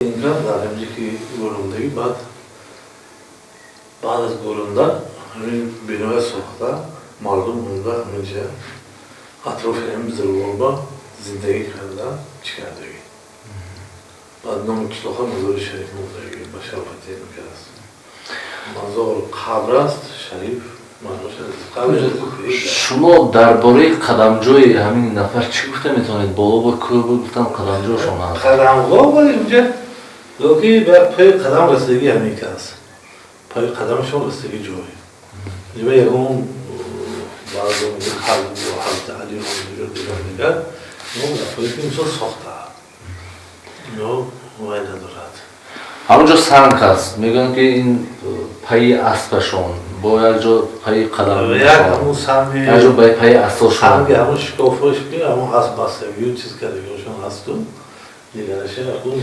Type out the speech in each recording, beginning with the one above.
Инка дар ҳамҷи ки гӯрондагӣ, баъд аз гӯронда ҳамин биноя сохта, мардум монда, ҳаминҷа атрофи ҳамин зирворба зиндагӣ карда, чӣ кардагӣ. Баъд номи қишлоқа Мазори Шариф мондагӣ, ба шарофати ин аст. Мазор қабр аст, шариф маънош қабр. Шумо дар бораи қадамҷои ҳамин нафар чӣ гуфта метавонед? Боло ба кӯҳ буд, гуфтам, қадамҷошон ҳаст. Қадамгоҳ, вале инҷа ки ба пои қадам расидагӣ ҳамин кас, пои қадамашон расидагӣ ҷой. Инҷа ягон баъзо ҳазрати Али, дигар дигар гафҳое ки мисол сохта, ино вай надорад. Ҳамонҷо санг ҳаст, мегӯянд, ки ин пайи аспашон, бо як ҷо пайи қадам, як ҳамун санги, як ҷо пайи асошон. Санги ҳамун шикофош, ки ҳамун асп бастагию чиз кардагиошон ҳасту дигараша акун.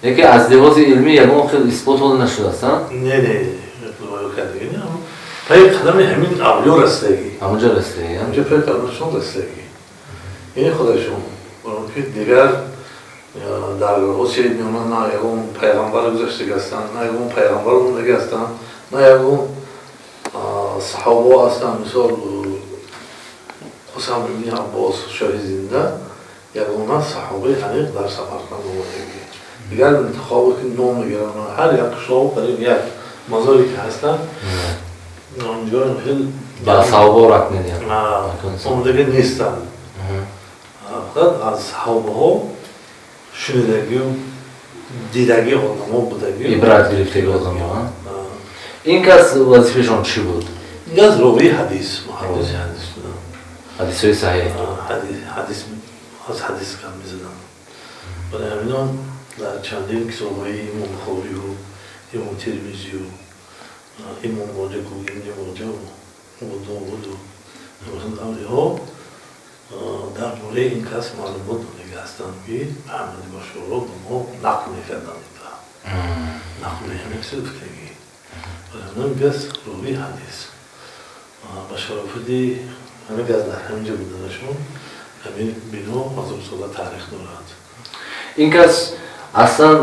Яке аз лиҳози илмӣ ягон хел исбот ҳол нашудааст, а? Не, кардагӣ не, пайи қадами ҳамин авлиё расидагӣ. Ҳамонҷо расидагӣ. Ҳамҷо пайи қадамашон расидагӣ, ини худашон, ки дигар дар Осиёи Миёна на ягон пайғамбар гузаштагӣ ҳастанд, на ягон пайғамбар мондагӣ ҳастанд, на ягон саҳобо ҳастанд. Мисол, Қусам ибни Аббос, шоҳи зинда, ягона саҳобаи аниқ дар Самарқанд омадагӣ. Дигар интихобе ки ном мегиранд, ҳар як қишлоқ қариб як мазоре ки ҳастанд, онҷо хел ба саҳобо рабт медиҳанд. Омадагӣ нестанд. Фақат аз саҳобаҳо шунидагию дидагии одамо будагӣ. Ибрат гирифтаги одамо. Ин кас вазифашон чӣ буд? Ин кас ровии ҳадис, муҳаддиси ҳадис буданд. Ҳадисҳои саҳеҳ. Ҳадис, аз ҳадис гап мезаданд. Барои ҳамино дар чандин китобҳои Имом Бухорию, Имом Термизию, Имом Молику, Ибни Моҷаву Абу Довуду авлиҳо дар бораи ин кас маълумот додагӣ ҳастанд, ки Муҳаммади Башоро ба мо нақл мекарданд, нақли ҳамин чиз гуфтагӣ. Барои ҳамин кас ровии ҳадис, ба шарофати ҳамин кас дар ҳамин ҷо буданашон ҳамин бино ҳазорсола таърих дорад. Ин кас аслан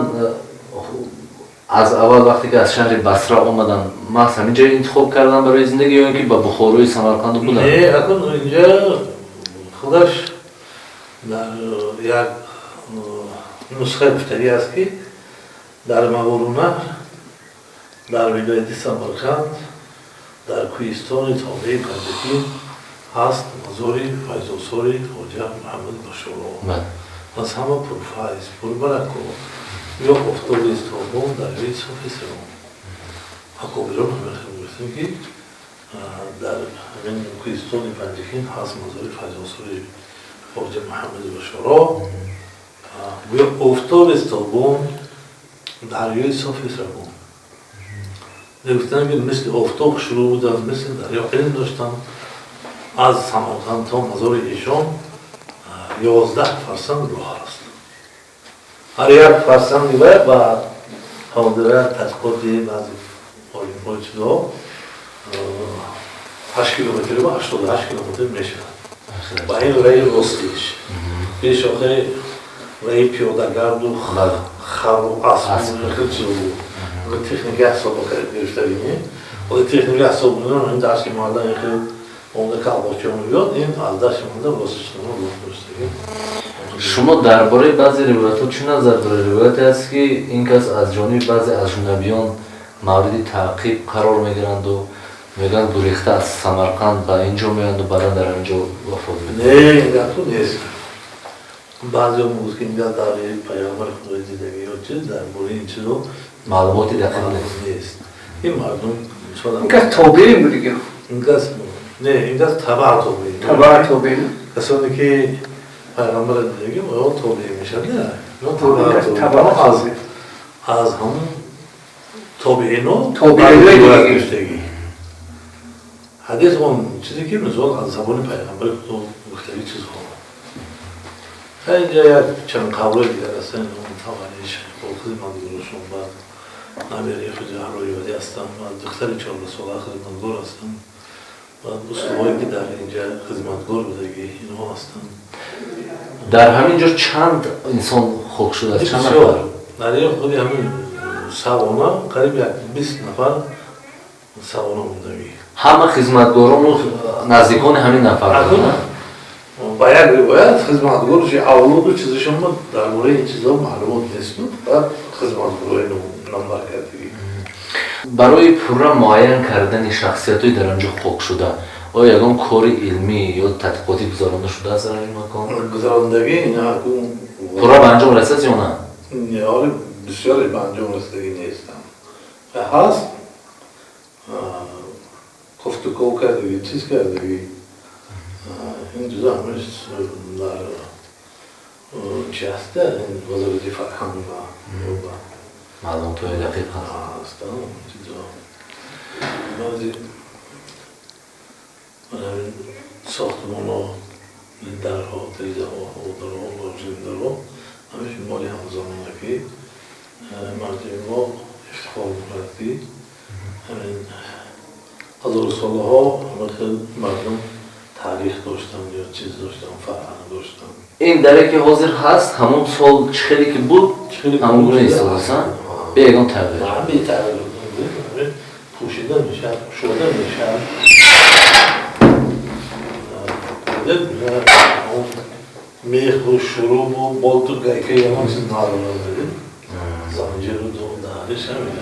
аз аввал, вақте ки аз шаҳри Басра омаданд, маҳз ҳамин ҷо интихоб карданд барои зиндагӣ ё ин ки ба Бухорои Самарқанду буданд? Не, акун инҷа худаш дар як нусхаи гуфтагӣ аст, ки дар Маварӯннаҳр, дар вилояти Самарқанд, дар кӯҳистони тобеи Панҷакент ҳаст мазори файзосори Хоҷа Муҳаммад Башоро, аз ҳама пурфайз, пурбарако, ё офтоби тобон, дарёи софи сирон. Акобирон ҳамин хел гуфтем, ки дар ҳамин кӯҳистони Панҷакент ҳаст мазори файзосори Хоҷа Муҳаммади Башоро, гӯё офтоби тобон, дарёи софи сирон. Гуфтанд, ки мисли офтоб шурӯъ буданд, мисли дарё илм доштанд. Аз Самарқанд то мазори эшон 11 фарсанг роҳ аст. Ҳар як фарсанги вай ба ҳодира тадқиқоти баъзи олимҳои чизо 8 километр ба 88 километр мешавад ба ин раи ростиш. Пеш охири раи пиёдагарду хару асп, хел чизо буд. Техника ҳисоб гирифтагини, оли техника ҳисоб мекунам, ин дашти марда ин хел омда калбоча мебиёд, ин аз дашти марда ростишнома роҳ доштагӣ. Шумо дар бораи баъзе ривоятҳо чӣ назар доред? Ривояте ҳаст, ки ин кас аз ҷониби баъзе аҷнабиён мавриди таъқиб қарор мегиранду мегӯянд, гурехта аз Самарқанд ба ин ҷо меоянду баъдан дар ҳамин ҷо вафот мекунанд. Не, ин гапҳо нест. Баъзеҳо мегӯянд, ки ин гап дар пайғамбари Худои дидагӣ ё чиз, дар бораи ин чизо маълумоти дақиқ нест. Нест. Ин мардум мисол ин кас тобеин буд дига? Ин кас не, ин кас табаа тобеин. Табаа тобеин. Касоне ки пайғамбара дидагӣ, оё тобеин мешавад? Не. Ин кас табаа. Аз ҳамун тобеино. Тобеинои дидагӣ. Гирифтагӣ. Ҳадис он чизе ки мисол аз забони пайғамбари Худо гуфтагӣ чизҳо. Инҷа як чанд қавлҳои дигар ҳастанд. Тавалли шайхо хизматгорошон, баъд набераи худи ҳароёдӣ ҳастанд, баъд духтари 14сола хизматгор ҳастанд, баъд устуҳое ки дар инҷа хизматгор будагӣ, инҳо ҳастанд. Дар ҳамин ҷо чанд инсон хок шудааст, чанд нафар? Дар ин худи ҳамин савона қариб як 20 нафар савона мондагӣ. Ҳама хизматгорону наздикони ҳамин нафар. Ба як ривоят хизматгорши авлоду чизашон дар бораи ин чизо маълумот несту, фақат хизматгорои номбар кардагӣ. Барои пурра муайян кардани шахсиятҳои дар анҷо хокшуда оё ягон кори илмӣ ё тадқиқотӣ гузаронда шудааст дар ин макон? Гузарондагӣ. Пурра ба анҷом расидааст ё на? Ҳоли бисёре ба анҷом расидагӣ нестам, ҳаст, кофтуков кардагӣ, чиз кардагӣ, ин чизо ҳамаш дар чи ҳаста, вазорати фарҳанг ва Маълумотҳои дақиқ ҳаст. Ҳаст чизо. Баъзе ҳамин сохтмонҳо, дарҳо, тирезаҳо, дарҳо, дарҳо ҳамаш моли ҳамзамона, ки мардуми мо ифтихор мекунад, ки ҳамин ҳазорсолаҳо хел мардум таърих доштанд ё чиз доштанд, фарҳанг доштанд. Ин даре ки ҳозир ҳаст, ҳамон сол чӣ хеле ки буд, ҳамон гуна истодааст, бе ягон тағйир? Бе тағйир, пӯшида мешавад, кушода мешавад. Меху шурубу болту гайка ягон чиз надорад, занҷиру дариш ҳамин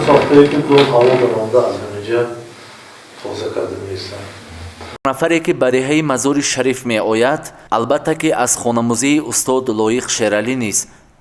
сохтае ки боз ҳаво баромада аз ҳаминҷа тоза карда меистанд. Нафаре ки ба деҳаи Мазори Шариф меояд, албатта ки аз хонамузеи устод Лоиқ Шералӣ низ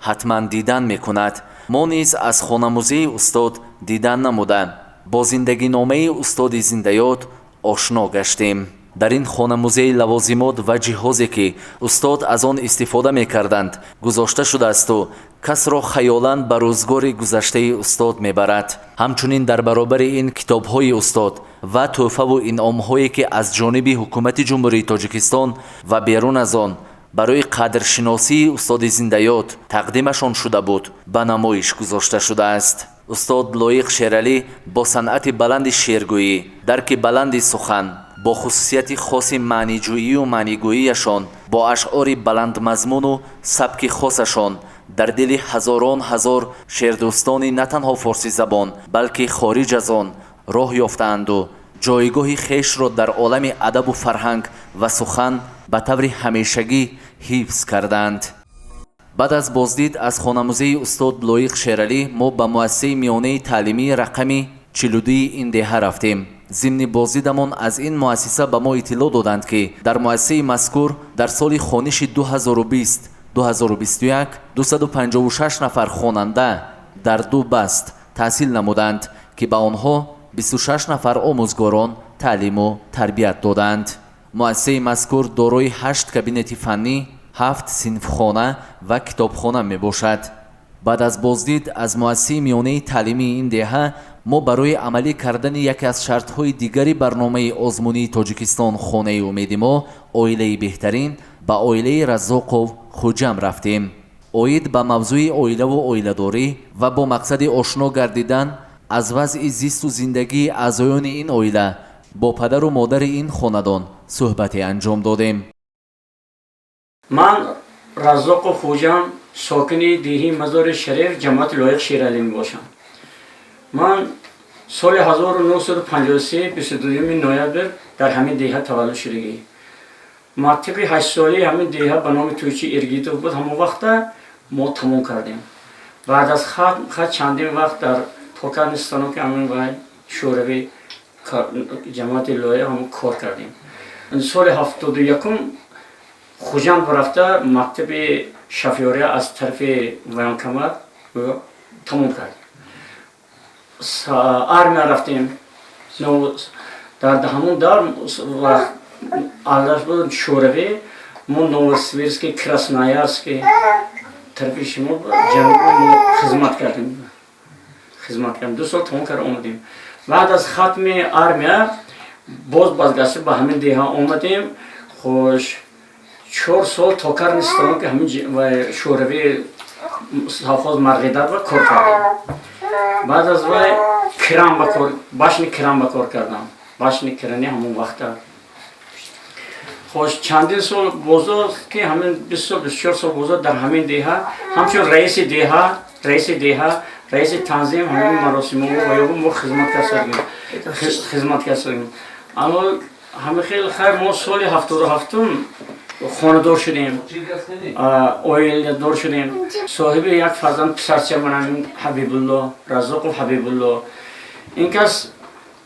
ҳатман дидан мекунад. Мо низ аз хонамузеи устод дидан намуда, бо зиндагиномаи устоди зиндаёд ошно гаштем. Дар ин хонамузей лавозимот ва ҷиҳозе, ки устод аз он истифода мекарданд, гузошта шудаасту касро хаёлан ба рӯзгори гузаштаи устод мебарад. Ҳамчунин дар баробари ин китобҳои устод ва тӯҳфаву инъомҳое, ки аз ҷониби ҳукумати Ҷумҳурии Тоҷикистон ва берун аз он барои қадршиносии устоди зиндаёд тақдимашон шуда буд, ба намоиш гузошта шудааст. Устод Лоиқ Шералӣ бо санъати баланди шеъргӯӣ, дарки баланди сухан, бо хусусияти хоси маъниҷӯию маънигӯияшон, бо ашъори баландмазмуну сабки хосашон дар дили ҳазорон ҳазор шеърдӯстони на танҳо форсизабон, балки хориҷ аз он роҳ ёфтаанду ҷойгоҳи хешро дар олами адабу фарҳанг ва сухан ба таври ҳамешагӣ ҳифз кардаанд. Баъд аз боздид аз хонамузеи устод Лоиқ Шералӣ мо ба муассисаи миёнаи таълимии рақами 42-и ин деҳа рафтем. Зимни боздидамон аз ин муассиса ба мо иттилоъ доданд, ки дар муассисаи мазкур дар соли хониши 2020 2021 256 нафар хонанда дар ду баст таҳсил намуданд, ки ба онҳо 26 нафар омӯзгорон таълиму тарбият доданд. Муассисаи мазкур дорои ҳашт кабинети фаннӣ, ҳафт синфхона ва китобхона мебошад. Баъд аз боздид аз муассисаи миёнаи таълимии ин деҳа мо барои амалӣ кардани яке аз шартҳои дигари барномаи озмунии Тоҷикистон «Хонаи умеди мо, оилаи беҳтарин» ба оилаи Раззоқов Хуҷам рафтем. Оид ба мавзӯи оилаву оиладорӣ ва бо мақсади ошно гардидан аз вазъи зисту зиндагии аъзоёни ин оила бо падару модари ин хонадон суҳбате анҷом додем. Ман Раззоқов Хуҷам, сокини деҳи Мазори Шариф, ҷамоати Лоиқ Шералӣ мебошам. Ман соли 1953, 22 ноябр дар ҳамин деҳа таваллуд шудагӣ. Мактаби ҳаштсолаи ҳамин деҳа ба номи Тӯйчи Иргитов буд ҳамон вақта, мо тамом кардем. Баъд аз хат чандин вақт дар токарный станоки ҳамин вай шӯравӣ, ҷамоати Лоиқ ҳамон кор кардем. Соли 71-ум Хуҷанд рафта, мактаби шофёрия аз тарафи военкомат тамом кардем. Армия рафтем. Дар ҳамон дар вақт аллаш буд шӯравӣ, мо Новосибирский, Красноярский, тарафи шимол, ҷануб мо хизмат кардем. 2 сол тамом карда омадем. Баъд аз хатми армия боз бозгашта ба ҳамин деҳа омадем. Хуш, 4 сол токарный станоки ҳамин шӯравӣ, совхоз Марғидар ва кор кардем. Баъд аз вай кран ба кор, башни кран ба кор кардам, башни крани ҳамон вақта. Хош, чандин сол бозо ки ҳамин 20 сол, 24 сол бозо дар ҳамин деҳа ҳамчун раиси деҳа, раиси танзим ҳамин маросимҳо ва ё мо хизмат кардем. Аммо ҳамин хел хайр, мо соли 77-ум хонадор шудем, оиладор шудем, соҳиби як фарзанд, писарча, манам Ҳабибулло, Раззоқов Ҳабибулло. Ин кас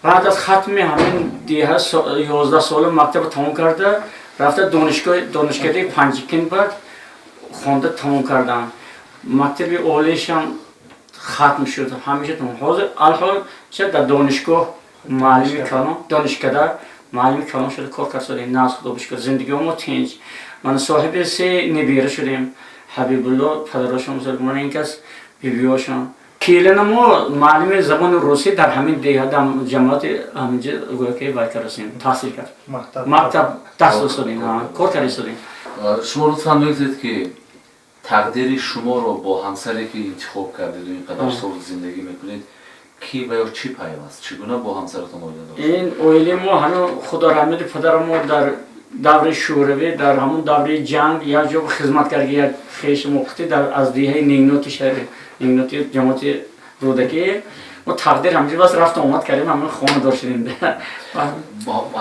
баъд аз хатми ҳамин деҳа 11 сола мактаба тамом карда, рафта донишкадаи Панҷакент баъд хонда тамом кардам. Мактаби олиишам хатм шуд, ҳамеша тамом. Ҳозир алҳол дар донишгоҳ муаллими калон, донишкада муаллими калон шуда кор кард. Наз, худо бишукр, зиндагиҳо мо тинҷ. Ман соҳиби се небира шудем. Ҳабибулло падарошон, ман ин кас бибиёшон. Келина мо муаллими забони русӣ дар ҳамин деҳа, дар ҷамоати ҳаминҷа гӯё ки вай кардасем, таҳсил кард, мактаб дарс додем, кор кардастодем. Шумо лутфан мегӯед, ки тақдири шуморо бо ҳамсаре ки интихоб кардеду ин қадар сол зиндагӣ мекунед, ки ва ё чӣ пайваст? Чӣ гуна бо ҳамсаратон оила дошт? Ин оилаи мо ҳамин, худо раҳмати падари мо, дар даври шӯравӣ, дар ҳамун даври ҷанг як ҷо хизмат кард, як хеши муқти дар аз деҳаи Нингноти, шаҳри Нингноти, ҷамоати Рӯдакӣ. Мо тақдир ҳамҷо бас рафту омад кардем, ҳамин хонадор шудем.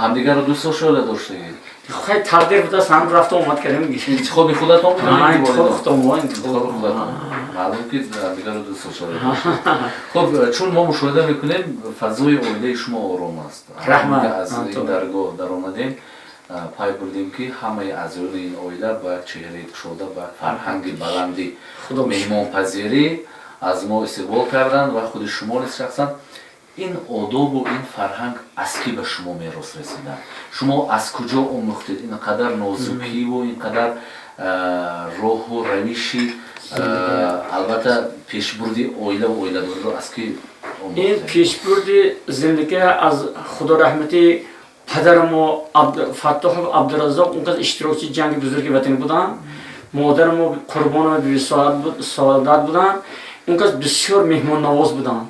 Ҳамдигарро дӯст дошта доштагед? Хай, тақдир будааст, ҳам рафту омад кардем. Интихоби худатон буд? Интихоби худатон. Интихоби худатон. Маълум ки ҳамдигарро дӯст дошта. Хуб, чун мо мушоҳида мекунем, фазои оилаи шумо ором аст. Раҳмат. Аз ин даргоҳ даромадем, пай бурдем, ки ҳамаи аъзоёни ин оила ба як чеҳраи кушода, ба як фарҳанги баланди меҳмонпазирӣ аз мо истиқбол карданд ва худи шумо низ шахсан. Ин одобу ин фарҳанг аз кӣ ба шумо мерос расида? Шумо аз куҷо омӯхтед ин қадар нозукиву ин қадар роҳу равиши, албатта, пешбурди оила ва оиладориро аз кӣ? Ин пешбурди зиндагӣ аз худо раҳмати падарамо Фаттоҳов Абдураззоқ, он кас иштирокчии ҷанги бузурги ватанӣ буданд. Модарамо Қурбонова Бибисоадат буданд. Он кас бисёр меҳмоннавоз буданд.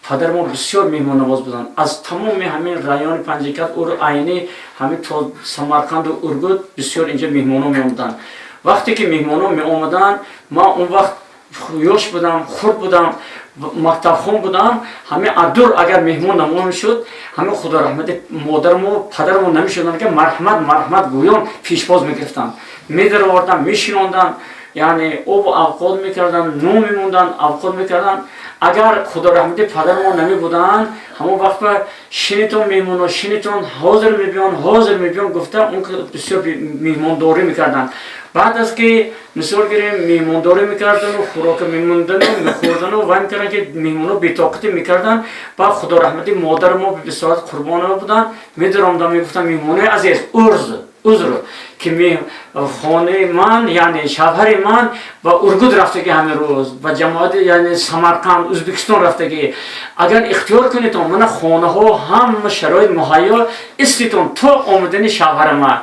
Падари мо бисёр меҳмоннавоз буданд. Аз тамоми ҳамин райони Панҷакент, ур айнӣ ҳамин то Самарқанду Ургут бисёр инҷа меҳмонҳо меомаданд. Вақте ки меҳмонҳо меомаданд, ман он вақт ёш будам, хурд будам, мактабхон будам. Ҳамин адур агар меҳмон намешуд, ҳамин худо раҳмати модармо, падармо намешуданд, ки марҳамат, марҳамат гӯён пешвоз мегирифтанд, медароварданд, мешинонданд, яъне обу авқот мекарданд, нон мемонданд, авқот мекарданд. Агар худо раҳмати падармо намебуданд, ҳамон вақт шинитон, меҳмоно, шинитон, ҳозир мебиён, ҳозир мебиён гуфта, он бисёр меҳмондорӣ мекарданд. Баъд аз ки, мисол гирем, меҳмондорӣ мекардану хӯрока мемондану мехӯрдану вай мекарданд, ки меҳмоно бетоқатӣ мекарданд, баъд худо раҳмати модари мо Бибисоат Қурбонова буданд, медаромданд, мегуфтанд: «Меҳмонои азиз, узр, ки хонаи ман, яъне шавҳари ман ба Ургут рафтагӣ, ҳамин рӯз ба ҷамоати, яъне Самарқанд, Ӯзбекистон рафтагӣ. Агар ихтиёр кунедон, мана хонаҳо ҳама шароит муҳайё, иститон то омадани шавҳарама,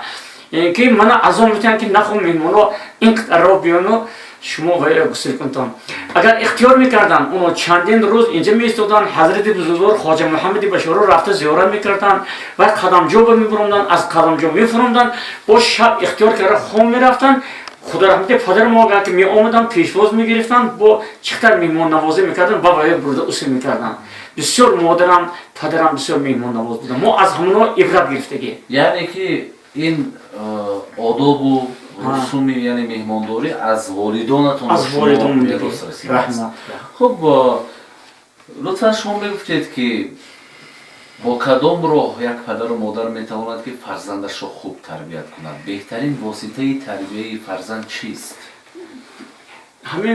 ки мана азон метиҳанд, ки нахо меҳмоно ин қадарро биёну шумо гусел кунтон». Агар ихтиёр мекарданд, оно чандин рӯз инҷа меистоданд, ҳазрати бузургвор Хоҷа Муҳаммади Башоро рафта зиёрат мекарданд ва қадамҷо ба мебуромданд, аз қадамҷо мефуромданд, бо шаб ихтиёр карда хом мерафтанд. Худо раҳмати падари мо, агар ки меомаданд, пешвоз мегирифтанд, бо чӣ қадар меҳмоннавозӣ мекарданд ва вая бурда усул мекарданд. Бисёр модарам, падарам бисёр меҳмоннавоз буданд. Мо аз ҳамоно ибрат гирифтагӣ. Яъне ки ин одобу русуми, яъне меҳмондорӣ, аз волидонатон аз волидон. Мерос расидааст. Хуб, лутфан шумо мегуфтед, ки бо кадом роҳ як падару модар метавонад, ки фарзандашро хуб тарбият кунад? Беҳтарин воситаи тарбияи фарзанд чист?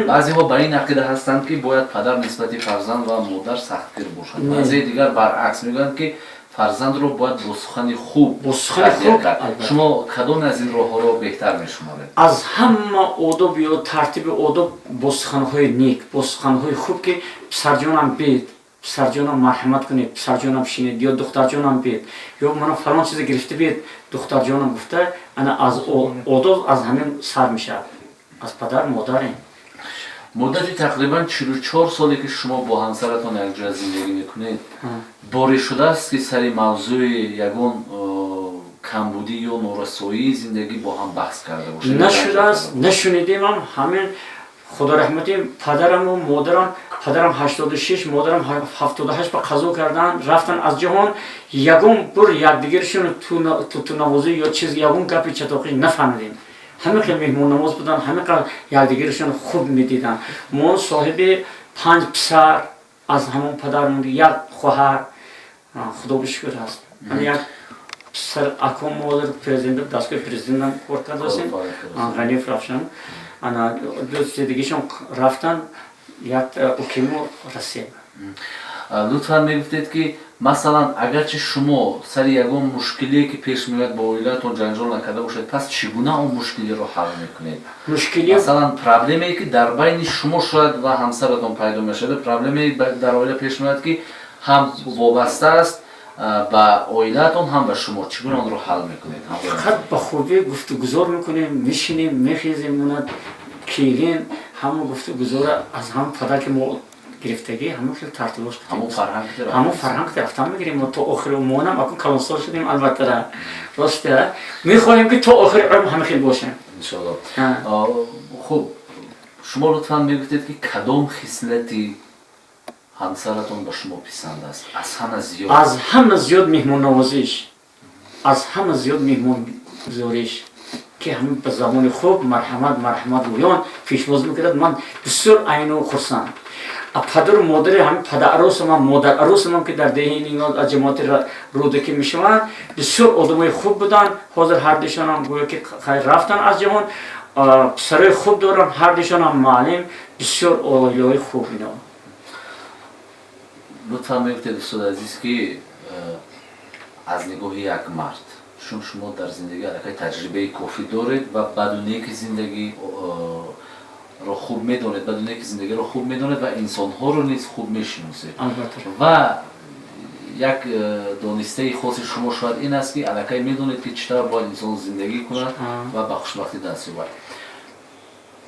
Баъзеҳо ба ин ақида ҳастанд, ки бояд падар нисбати фарзанд ва модар сахтгир бошад, баъзеи дигар баръакс мегӯянд, ки фарзандро бояд бо сухани хуб бо сухани хуб кард. Шумо кадоме аз ин роҳҳоро беҳтар мешуморед? Аз ҳама одоб ё тартиби одоб бо суханҳои нек, бо суханҳои хуб, ки писарҷонам бед, писарҷонам, марҳамат кунед, писарҷонам, шинед, ё духтарҷонам, бед, ё мана фалон чизе гирифта бед, духтарҷонам гуфта. Ана аз одоб аз ҳамин сар мешавад, аз падар, модарем. Муддати тақрибан 44 соле ки шумо бо ҳамсаратон якҷоя зиндагӣ мекунед, боре шудааст, ки сари мавзӯи ягон Камбудӣ ё норасоии зиндагӣ бо ҳам баҳс карда бошед? Нашудааст, нашунидемам. Ҳамин худо раҳмати падараму модарам, падарам 86, модарам 78 ба қазо кардан, рафтан аз ҷаҳон. Ягон бур якдигаршон тутунавозӣ ё чиз, ягон гапи чатоқӣ нафаҳмидем. Ҳамин хел меҳмоннавоз будан, ҳамин қадр якдигаршон хуб медиданд. Мо соҳиби панҷ писар аз ҳамон падар, як хоҳар, худо бишукр, ҳаст. Як писар аком ҳозир президент, дастгоҳи президентам кор кардасем, Ғаниев Равшан. Ана ду дигишон рафтан, як укимо Россия. Лутфан мегуфтед, ки масалан, агарчи шумо сари ягон мушкилие, ки пеш меояд, бо оилаатон ҷанҷол накарда бошед, пас чӣ гуна он мушкилиро ҳал мекунед? Масалан, проблемае, ки дар байни шумо шояд ва ҳамсаратон пайдо мешавад, проблемае дар оила пеш меояд, ки ҳам вобаста аст ба оилаатон, ҳам ба шумо, чӣ гуна онро ҳал мекунед? Фақат ба хубӣ гуфтугузор мекунем, мешинем, мехезем, уна келин ҳама гуфтугузора аз ҳам падар ки мо гирифтагӣ, ҳамон хел тартибош, ҳамон фарҳанг рафтан мегирем мо то охири умонам. Акун калонсол шудем, албатта, роста мехоҳем, ки то охири умр ҳама хел бошем. Иншоалло. Хуб, шумо лутфан мегуфтед, ки кадом хислати ҳамсаратон ба шумо писанд аст аз ҳама зиёд? Аз ҳама зиёд меҳмоннавозиш, аз ҳама зиёд меҳмонгузориш, ки ҳама ба забони хуб марҳамат, марҳамат гӯён пешвоз мекунад. Ман бисёр айну хурсанд. Падару модари ҳамин падарарӯсамам, модарарӯсамам, ки дар деҳи аз ҷамоати Рӯдакӣ мешаванд, бисёр одамои хуб буданд. Ҳозир ҳардишонам гӯё ки хайр рафтан аз ҷаҳон. Писарои хуб дорам, ҳардишонам муаллим, бисёр оилаҳои хуб ино. Лутфан мегуфтед, устоди азиз, ки аз нигоҳи як мард, чун шумо дар зиндагӣ аллакай таҷрибаи кофӣ доред ва баду неки зиндагӣ ро хуб медонед, баду неки зиндагиро хуб медонед ва инсонҳоро низ хуб мешиносед ва як донистаи хоси шумо шояд ин аст, ки аллакай медонед, ки чӣ тавр бояд инсон зиндагӣ кунад ва ба хушбахтӣ даст ёбад.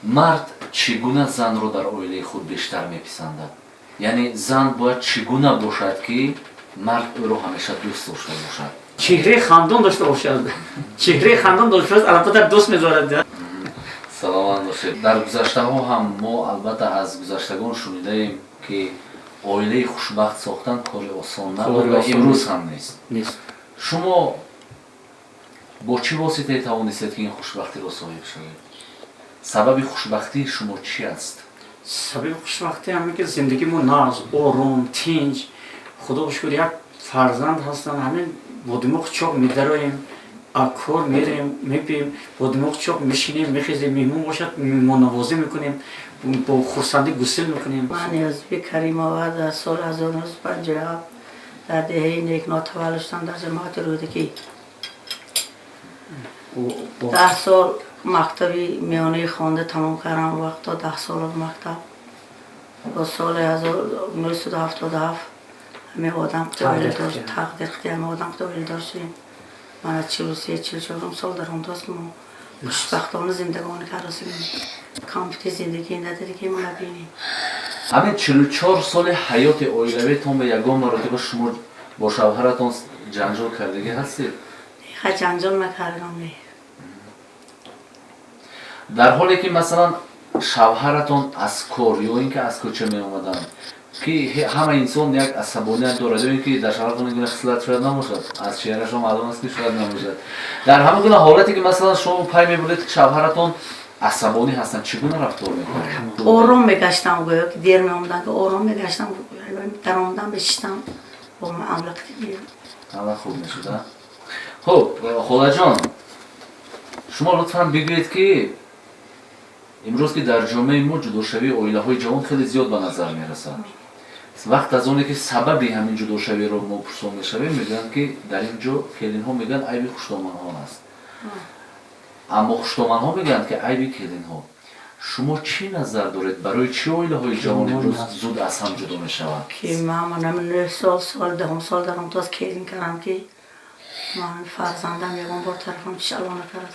Мард чӣ гуна занро дар оилаи худ бештар меписандад? Яъне зан бояд чӣ гуна бошад, ки мард ӯро ҳамеша дӯст дошта бошад? Чеҳраи хандон дошта бошад. Чеҳраи хандон дошта бошад, албатта, дӯст медорад. Саломат бошед. Дар гузаштаҳо ҳам мо албатта аз гузаштагон шунидаем, ки оилаи хушбахт сохтан кори осон набуд ва имрӯз ҳам нест. Шумо бо чӣ воситае тавонистед, ки ин хушбахтиро соҳиб шавед? Сабаби хушбахтии шумо чӣ аст? Сабаби хушбахтӣ ҳаме, ки зиндагимо нағз, ором, тинҷ, худо шукр, як фарзанд ҳастам. Ҳамин бо димоғ чоқ медароем, кор мерем, мепием, бо димоғ чоқ мешинем, мехезем, меҳмон бошад, меҳмоннавозӣ мекунем, бо хурсандӣ гусел мекунем. Ман Ниёзби Каримова, дар соли 1957 дар деҳаи Некно таваллуд шудам, дар ҷамоати Рӯдакӣ. 10 сол мактаби миёнаи хонда тамом кардам, вақто 10 сола мактаб. Бо соли 1977 ҳамин одам тақдир ҳамин одам оиладор шудем. Ман аз 43, 44-ум сол дар ондост. Мо хушбахтона зиндагонӣ кардасем, камбуди зиндагӣ надида, ки мо набинем. Ҳамин 44 соли ҳаёти оилавиатон ба ягон маротиба шумо бо шавҳаратон ҷанҷол кардагӣ ҳастед? Ха, ҷанҷол накардам, не. Дар ҳоле ки, масалан, шавҳаратон аз кор ё ин ки аз кӯча меомаданд, ки ҳама инсон як асабоният дорад, ё ин ки дар шавҳаратон ин гуна хислат шояд набошад, аз чеҳрашон маълум аст, ки шояд набошад, дар ҳама гуна ҳолате ки, масалан, шумо пай мебуред, ки шавҳаратон асабонӣ ҳастанд, чӣ гуна рафтор мекунед? Ором мегаштам, гӯё ки дер меомадам, ки ором мегаштам, даромадам, бешистам, бо амлақти. Ҳама хуб мешуда. Хуб, холаҷон, шумо лутфан бигӯед, ки имрӯз ки дар ҷомеаи мо ҷудошавии оилаҳои ҷавон хеле зиёд ба назар мерасад, вақт аз оне ки сабаби ҳамин ҷудошавиро мо пурсон мешавем, мегӯянд, ки дар ин ҷо келинҳо мегӯянд, айби хуштоманҳо аст, аммо хуштоманҳо мегӯянд, ки айби келинҳо. Шумо чӣ назар доред, барои чӣ оилаҳои ҷавон имрӯз зуд аз ҳам ҷудо мешаванд? Ки ман 9 сол, соли 10-ум сол даром тоз келин кардам, ки ман фарзандам ягон бор тарафам чишало накард.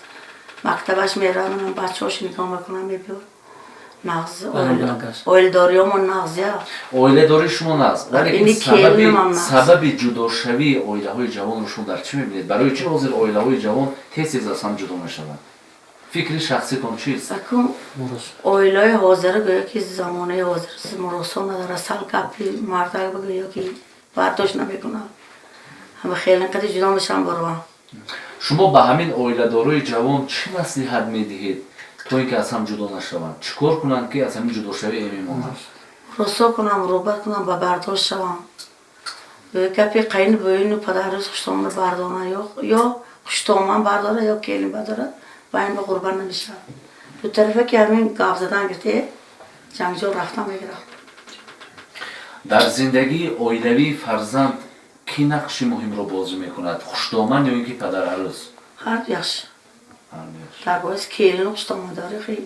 Мактабаш меравам, бачаҳош нигоҳ мекунам, мебиёд. Нағз оиладориёмон нағз я. Оиладории шумо нағз, вале сабаби ҷудошавии оилаҳои ҷавонро шумо дар чӣ мебинед? Барои чӣ ҳозир оилаҳои ҷавон тез тез аз ҳам ҷудо мешаванд? Фикри шахситон чист? Акун оилаи ҳозира гӯё ки замонаи ҳозир муросо надорад, сал гапи мардак бигӯё ки бардошт намекунад. Ҳама хеле қади ҷудо мешаванд барованд. Шумо ба ҳамин оиладорои ҷавон чӣ маслиҳат медиҳед, то ин ки аз ҳам ҷудо нашаванд? Чӣ кор кунанд, ки аз ҳамин ҷудошавӣ эмин монанд? Муросо кунам, рӯбат кунам, ба бардошт шавам. Гапи қайни бӯину падарӯз хуштомона бардоранд, ё хуштоман бардорад, ё келин бардорад, ба ин ба ғурбат намешавад. Ду тарафа ки ҳамин гап задан гирифте, ҷангҷол рафтан мегирад. Дар зиндагии оилавии фарзанд кӣ нақши муҳимро бозӣ мекунад, хушдоман ё ин ки падарарӯз? Ҳар дуяш. Дар боис келину хуштомандорӣ хел.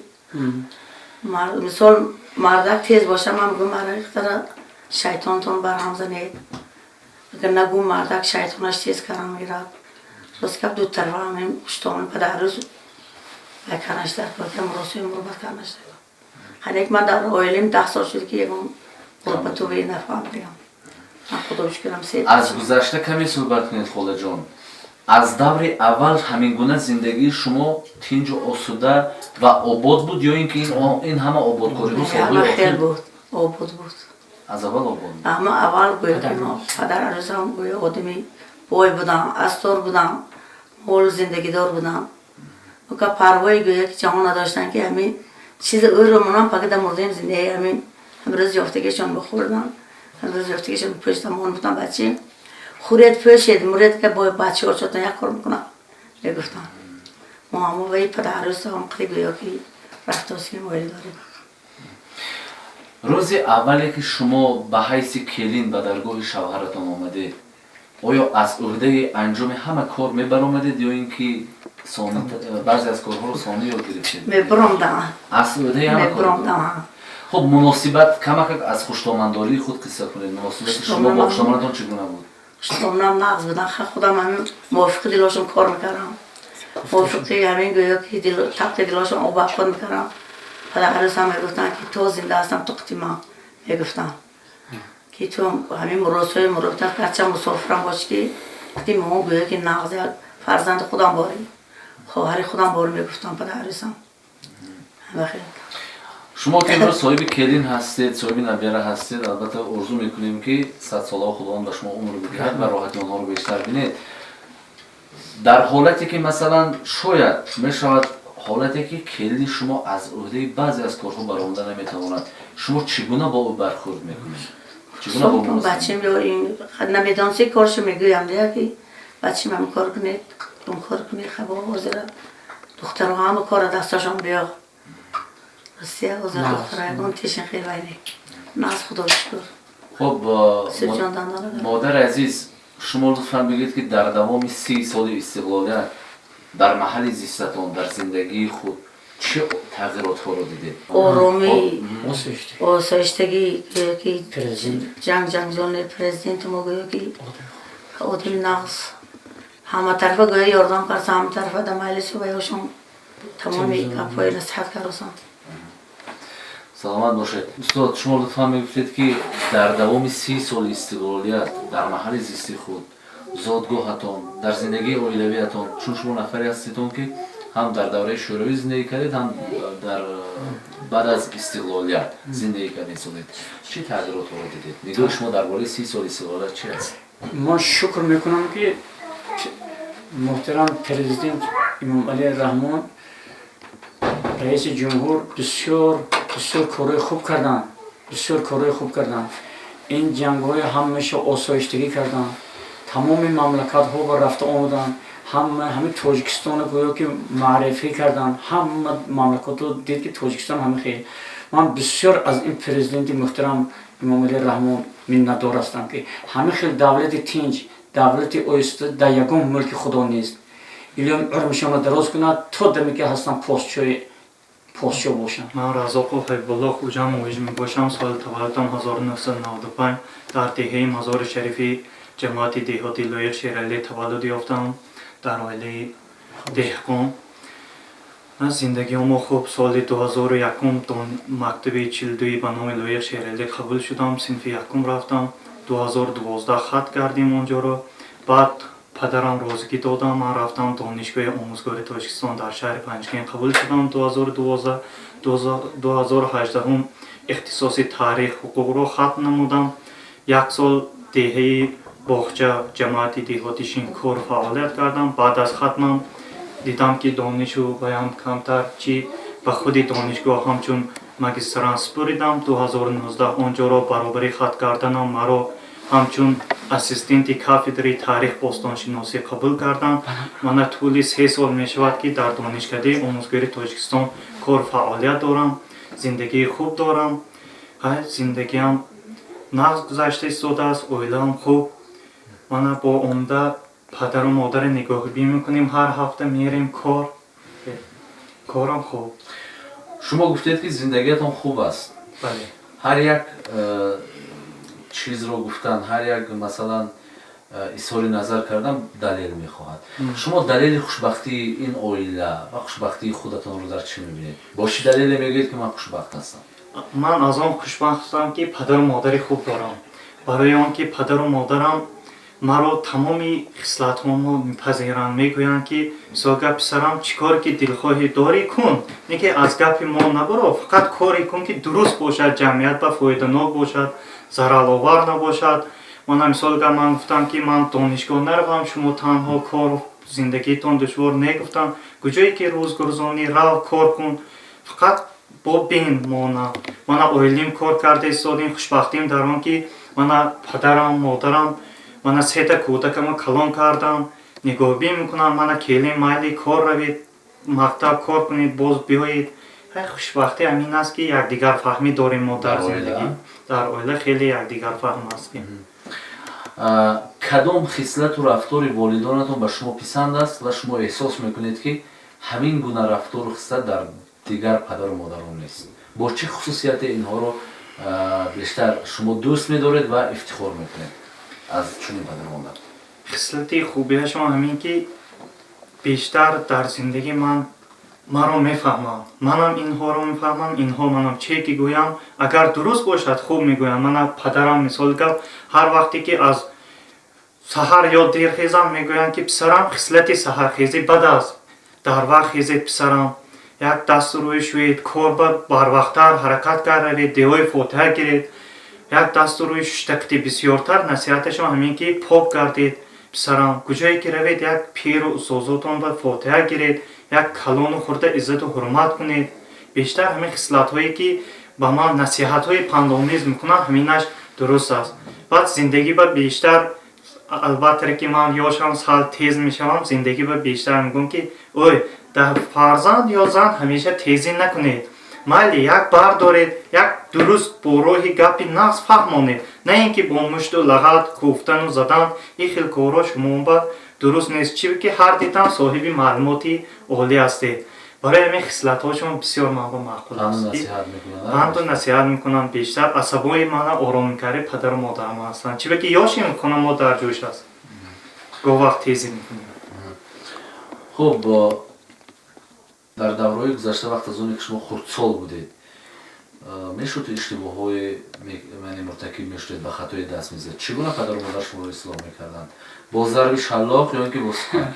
Мисол, мардак тез боша, ман мегӯям, мардак тара шайтонтон барҳам занед. Агар нагӯ, мардак шайтонаш тез карам мегирад. Рост гап, ду тарафа ҳамин хуштомани падаррӯз вай карданаш дар кор, ки муросои мурбат карданаш дар кор. Ҳар як ман дар оилаем 10 сол шуд, ки ягон ғурбату ве нафаҳмидам. Ман худо шукрам се. Аз гузашта каме суҳбат кунед, холаҷон. Аз даври аввал ҳамин гуна зиндагии шумо тинҷу осуда ва обод буд ё ин ки ин ҳама ободкориҳо солҳои Ҳама хел охир? Буд, обод буд. Аз аввал обод буд. Ҳама аввал гӯё ки мо падарарӯзам гӯё одами бой будам, астор будам, мол зиндагидор будам. Ока парвои гӯё ки ҷаҳон надоштанд, ки ҳамин чизи ӯро монам пагида мурдем, зиндаи ҳамин ҳамрӯз ёфтагишон бихӯрдам, ҳамрӯз ёфтагишон пӯштам мон будам. Бачи хӯред, пӯшед, муред, ки бо бачаҳо шотон як кор мекунам, мегуфтанд. Мо ҳамо ваи падаррӯзам қади гӯё ки рафтосим оила дорем. Рӯзи аввале ки шумо ба ҳайси келин ба даргоҳи шавҳаратон омадед, оё аз ӯҳдаи анҷоми ҳама кор мебаромадед ё ин ки баъзе аз корҳоро сонӣ ёд гирифтед? Мебиромдам. Аз ӯҳдаи ҳама кор? Мебиромдам. Хуб, муносибат, камакак аз хуштомандории худ қисса кунед. Муносибати шумо бо хуштоманатон чӣ гуна буд? Хуштоманам нағз будан. Худам ҳамин мувофиқи дилошон кор мекардам, мувофиқи ҳамин гӯё ки табқи дилошон обабкор мекардам. Падаррӯзам мегуфтанд, ки то зинда ҳастам, ту қити ман, мегуфтанд, ки ту ҳамин муросои муробита, гарча мусофирам бошӣ, ки қити мо гӯё ки нағз як фарзанди худам борӣ, хоҳари худам борӣ, мегуфтам падаррӯзам. Ҳама. Шумо ки имрӯз соҳиби келин ҳастед, соҳиби набера ҳастед, албатта орзу мекунем, ки садсолаҳо Худованд ба шумо умр бидиҳад ва роҳати онҳоро бештар бинед. Дар ҳолате ки, масалан, шояд мешавад ҳолате ки келини шумо аз ӯҳдаи баъзе аз корҳо баромада наметавонад, шумо чӣ гуна бо ӯ бархӯрд мекунед? Чӣ гуна бо ӯ? Бачим ё ин намедонси коршо мегӯям дия, ки бачим, ҳам кор кунед, он кор кунед. Хабо ҳозира духтарҳо ҳама кора дасташон биё. Ростия, ҳозир духтара ягон тешин хел вайне наз, худо шукр. Хуб, модари азиз, шумо лутфан бигӯед, ки дар давоми 30 соли истиқлолият дар маҳалли зистатон, дар зиндагии худ чӣ тағйиротҳоро дидед? Оромӣ, осоиштагӣ, гӯё ки ҷанг ҷангҷони президенти мо гӯё ки одами нағз, ҳама тарафа гӯё ёрдам кард, ҳама тарафа дар маҷлису ваёшон тамоми гапҳои насиҳат кардасан. Саломат бошед. Устод, шумо лутфан мегуфтед, ки дар давоми 30 соли истиқлолият дар маҳалли зисти худ, зодгоҳатон, дар зиндагии оилавиятон, чун шумо нафаре ҳастедон, ки ҳам дар давраи шӯравӣ зиндагӣ кардед, ҳам дар баъд аз истиқлолият зиндагӣ кардед солед, чӣ тағйиротҳоро дидед? Нигоҳи шумо дар бораи 30 соли истиқлолият чи аст? Ман шукр мекунам, ки муҳтарам президент Имомалӣ Раҳмон, раиси ҷумҳур, бисёр бисёр корҳои хуб карданд, бисёр корҳои хуб карданд. Ин ҷангҳои ҳамаша осоиштагӣ карданд, тамоми мамлакатҳо ба рафта омаданд, ҳама ҳамин Тоҷикистоно гӯё ки маърифӣ карданд, ҳама мамлакатҳо дид, ки Тоҷикистон ҳама хел. Ман бисёр аз ин президенти муҳтарам Имомалӣ Раҳмон миннатдор ҳастам, ки ҳамин хел давлати тинҷ, давлати оҳиста дар ягон мулки худо нест. Илоҳим умршонро дароз кунад, то даме ки ҳастам посчои посчо бошам. Ман Разоқов Ҳабибулло Хуҷам муҳиҷ мебошам. Соли таваллудам 1995, дар деҳаи Мазори Шарифи ҷамоати деҳоти Лоиқ Шералӣ таваллуд ёфтам, дар оилаи деҳқон. Зиндагиҳомо хуб. Соли 2001 мактаби 42 ба номи Лоиқ Шералӣ қабул шудам, синфи якум рафтам. 2012 хат кардем онҷоро. Баъд падарам розигӣ додам, ман рафтам Донишгоҳи омӯзгори Тоҷикистон дар шаҳри Панҷкент қабул шудам 2012. 2018 ихтисоси таърих ҳуқуқро хатм намудам. Як сол деҳаи Боғча, ҷамоати деҳоти Шинкор фаъолият кардам. Баъд аз хатмам дидам, ки донишу баям камтар чӣ, ба худи донишгоҳ ҳамчун магистрант супоридам. 2019 онҷоро баробари хат карданам маро ҳамчун ассистенти кафедраи таърих бостоншиносӣ қабул карданд. Мана тӯли 3 сол мешавад, ки дар Донишкадаи омӯзгори Тоҷикистон кор фаъолият дорам, зиндагии хуб дорам. Зиндагиам нағз гузашта истодааст, оилаам хуб. Мана бо омда падару модаре нигоҳубин мекунем, ҳар ҳафта мерем кор, корам хуб. Шумо гуфтед, ки зиндагиятон хуб аст. Бале. Ҳар як чизро гуфтан, ҳар як, масалан, изҳори назар кардан далел мехоҳад. Шумо далели хушбахтии ин оила ва хушбахтии худатонро дар чӣ мебинед? Бо чӣ далеле мегӯед, ки ман хушбахт ҳастам? Ман аз он хушбахтам, ки падару модари хуб дорам, барои он ки падару модарам маро тамоми хислатҳомо мепазиранд. Мегӯянд, ки мисол гап, писарам, чӣ коре ки дилхоҳӣ дорӣ, кун, не ки аз гапи мо набаро, фақат коре кун, ки дуруст бошад, ҷамъият ба фоиданок бошад, зараловар набошад. Мана мисол гап, ман гуфтам, ки ман донишгоҳ наравам, шумо танҳо кор, зиндагитон душвор. Не, гуфтам, куҷое ки рӯзгузаронӣ, рав, кор кун, фақат бо бин мона. Мана оилим кор карда истодем. Хушбахтим дар он, ки мана падарам, модарам, мана сета кӯдакамо калон кардам, нигоҳбин мекунам. Мана келин, майли, кор равед, мактаб кор кунед, боз биёед. Хушбахтӣ ҳамин аст, ки якдигарфаҳмӣ дорем мо дар зиндагӣ, дар оила хеле якдигарфаҳм ҳастем. Кадом хислату рафтори волидонатон ба шумо писанд аст ва шумо эҳсос мекунед, ки ҳамин гуна рафтору хислат дар дигар падару модарон нест? Бо чӣ хусусияте инҳоро бештар шумо дӯст медоред ва ифтихор мекунед аз чунин падару модар? Хислати хубиашон ҳамин, ки бештар дар зиндагӣ ман маро мефаҳмам, манам инҳоро мефаҳмам, инҳо манам. Че ки гӯям, агар дуруст бошад, хуб мегӯям. Мана падарам, мисол гап, ҳар вақте ки аз саҳар ё дер хезам, мегӯянд, ки писарам, хислати саҳархезӣ бад аст, дар вақт хезед, писарам, як дасту рӯй шӯед, кор ба барвақттар ҳаракат кард равед, дуои фотиҳа гиред, як дасту рӯи шуштақити. Бисёртар насиҳаташон ҳамин, ки пок гардед, писарам, куҷое ки равед, як пиру устозотон ба фотиҳа гиред, як калону хурда иззату ҳурмат кунед. Бештар ҳамин хислатҳое, ки ба ман насиҳатҳои пандомез мекунанд, ҳаминаш дуруст аст. Баъд зиндагӣ ба бештар, албатта, ки ман ёшам сал тез мешавам, зиндагӣ ба бештар мегӯям, ки ой, дар фарзанд ё зан ҳамеша тезӣ накунед, майли, як бардоред, як дуруст бо роҳи гапи нағз фаҳмонед, на ин ки бо мушту лағат, кӯфтану задан. Ин хел корҳо шумо ба дуруст нест, чи ки ҳар дитам соҳиби маълумоти олӣ ҳастед. Барои ҳамин хислатҳошон бисёр манба маъқул аст. Панду насиҳат мекунанд. Бештар асабои мана ором мекарди падару модарам ҳастанд, чиба ки ёшим, хона мо дар ҷӯш аст, гоҳ вақт тезӣ мекунем. Хуб, дар давраҳои гузашта, вақт аз оне ки шумо хурдсол будед, мешуд иштибоҳҳои муртакиб мешудед, ба хатое даст мезад. Чӣ гуна падару модар шуморо ислоҳ мекарданд? Бо зарби шаллоқ ё ин ки бо сухан?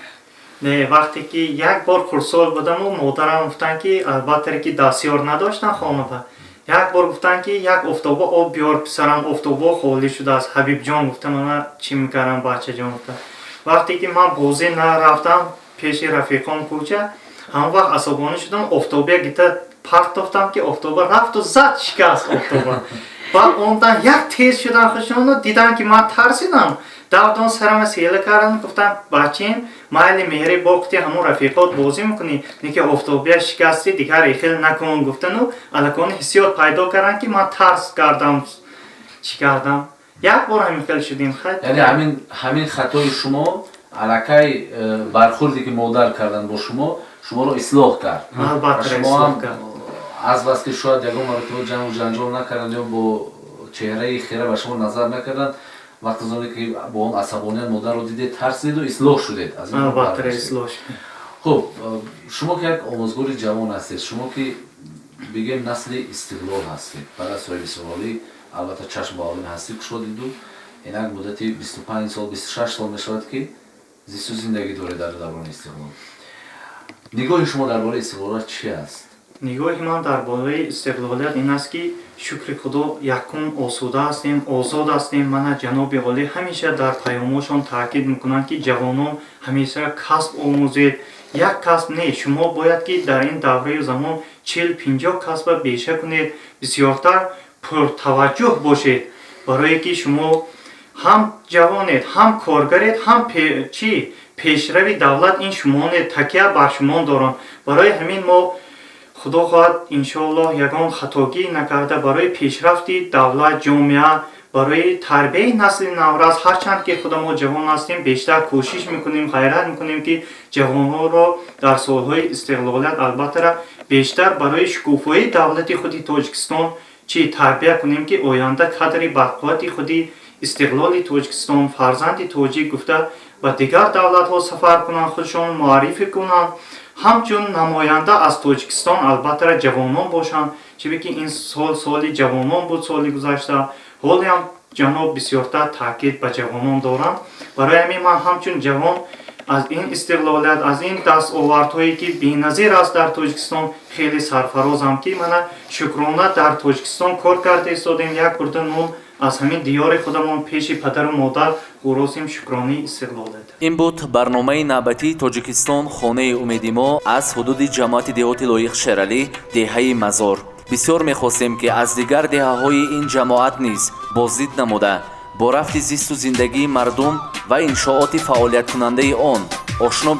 Не, вақте ки як бор хурдсол будаму модарам гуфтанд, ки албатта, ки дастёр надоштан хонава, як бор гуфтанд, ки як офтоба об биёр, писарам, офтобо холӣ шудааст, Ҳабибҷон гуфта. Мана чӣ мекардам, бачаҷон, гуфта. Вақте ки ман бозӣ нарафтам пеши рафиқон кӯча, ҳамон вақт асабонӣ шудам, офтобия гита партофтам, ки офтоба рафту зад, шикаст офтоба. Баъд омдан, як тез шудан хушону дидам, ки ман тарсидам, давдон сарама села кардам, гуфтам: бачим, майли, меҳри боқти ҳамон рафиқот бозӣ мекунӣ, не ки офтобия шикасти, дигар ихел накун, гуфтану аллакони ҳиссиёт пайдо кардам, ки ман тарс кардам, чӣ кардам. Як бор ҳамин хел шудем. Яъне ҳамин хатои шумо аллакай бархурде ки модар кардан бо шумо, шуморо ислоҳ кард. Албатта, ислоҳ кард. Аз бас ки шояд ягон маротиба ҷангу ҷанҷол накарданд ё бо чеҳраи хира ба шумо назар накарданд, вақт аз оне ки бо он асабоният модарро дидед, тарсидеду ислоҳ шудед. Албатта, ислоҳ шудем. Хуб, шумо ки як омӯзгори ҷавон ҳастед, шумо ки бигем насли истиқлол ҳастед, баъд аз соҳиби истиқлолӣ албатта чашм ба олами ҳастӣ кушодиду инак муддати 25 сол, 26 сол мешавад, ки зисту зиндагӣ доред дар даврони истиқлол. Нигоҳи шумо дар бораи истиқлолият чи аст? Нигоҳи ман дар бораи истиқлолият ин аст, ки шукри Худо, якум осуда ҳастем, озод ҳастем. Мана ҷаноби олӣ ҳамеша дар паёмошон таъкид мекунанд, ки ҷавонон ҳамеша касб омӯзед. Як касб не, шумо бояд ки дар ин давраи замон 40-50 касба беша кунед, бисёртар пуртаваҷҷӯҳ бошед, барое ки шумо ҳам ҷавонед, ҳам коргаред, ҳам чӣ пешрави давлат ин шумонед, такя бар шумон дорам. Барои ҳамин мо, Худо хоҳад, иншоаллоҳ, ягон хатогӣ накарда, барои пешрафти давлат, ҷомеа, барои тарбияи насли наврас, ҳарчанд ки худамо ҷавон ҳастем, бештар кӯшиш мекунем, ғайрат мекунем, ки ҷавонҳоро дар солҳои истиқлолият албаттара бештар барои шукуфоии давлати худи Тоҷикистон чӣ тарбия кунем, ки оянда кадри барқуввати худи истиқлоли Тоҷикистон, фарзанди тоҷик гуфта ба дигар давлатҳо сафар кунанд, худшон муаррифӣ кунанд, ҳамчун намоянда аз Тоҷикистон албаттара ҷавонон бошанд. Чиbe ки ин сол соли ҷавонон буд, соли гузашта, ҳолиам ҷаноб бисёртар таъкид ба ҷавонон доранд. Барои ҳамин ман ҳамчун ҷавон аз ин истиқлолият, аз ин дастовардҳое ки беназир аст дар Тоҷикистон, хеле сарфарозам, ки мана шукрона дар Тоҷикистон кор карда истодем, як бурда нон аз ҳамин диёри худамон пеши падару модар гуросем. Шукронаи истиқлолият. Ин буд барномаи навбатии «Тоҷикистон хонаи умеди мо» аз ҳудуди ҷамоати деҳоти Лоиқ Шералӣ, деҳаи Мазор. Бисёр мехостем, ки аз дигар деҳаҳои ин ҷамоат низ боздид намуда, бо рафти зисту зиндагии мардум ва иншооти фаъолияткунандаи он ошно.